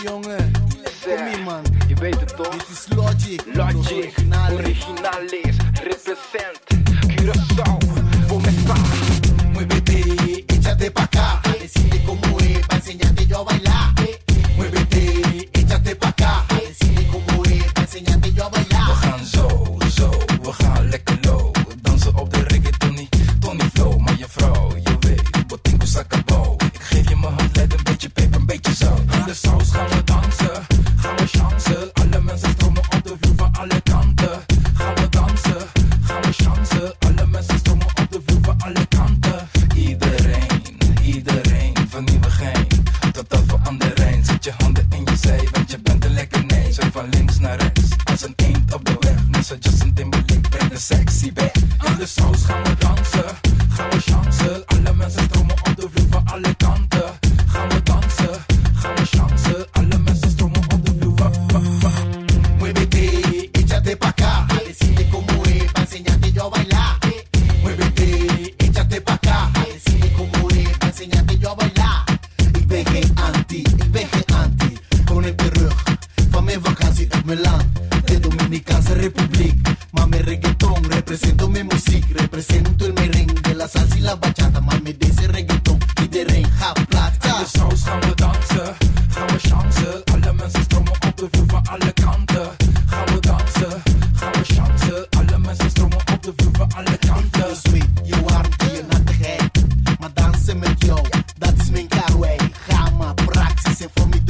Jongen, kom hier man. Je weet het toch? Dit is Logic. Los Logic, originales. originales, represent, Curaçao, Bomesta. Muévete, échate pa' acá. A decirte cómo es, pa' enseñarte yo a bailar. Muévete, échate pa' acá. A decirte cómo es, pa' enseñarte yo a bailar. We gaan zo, zo, we gaan lekker low. Dansen op de reggae Tony, Tony flow. Maar je vrouw, je weet, wat tinko sakabo. Ik geef je mijn hand, let een beetje peper, een beetje zout. In de saus gaan we dansen, gaan we chansen. Alle mensen stromen op de vloer van alle kanten. Gaan we dansen, gaan we chansen. Alle mensen stromen op de vloer van alle kanten. Iedereen, iedereen, van Nieuwegein tot dat van Anderijn. Zet je handen in je zij, want je bent een lekker nee. Zo van links naar rechts, als een eend op de weg. Net zo Justin Timberlake, breng de sexy back. In de saus gaan we dansen, gaan we chansen. Alle mensen stromen op de vloer van alle kanten. Gaan we dansen, gaan we chansen. Alle mensen stromen op de vloer van, van, van. Muévete, échate pa' acá. A decirte cómo es, pa' enseñarte yo a bailar. Muévete, échate pa' acá. A decirte cómo es, pa' enseñarte yo a bailar. Ik ben geen anti, ik ben geen anti. Kom ik terug van mijn vakantie uit mijn land. De Dominicaanse Republiek. Maar mijn reggaeton, represento mijn muziek. Represento el merengue, la salsa y la bachata. Maar met deze reggaeton, iedereen gaat In plata. de saus gaan we dansen, gaan we chansen. Alle mensen stromen op de vloer van alle kanten. Gaan we dansen, gaan we chansen. Alle mensen stromen op de vloer van alle Ik voel kanten. je zweet, je warmte, je nattigheid. Maar dansen met jou, dat is mijn karwei. Ga maar, praxis en voor mij.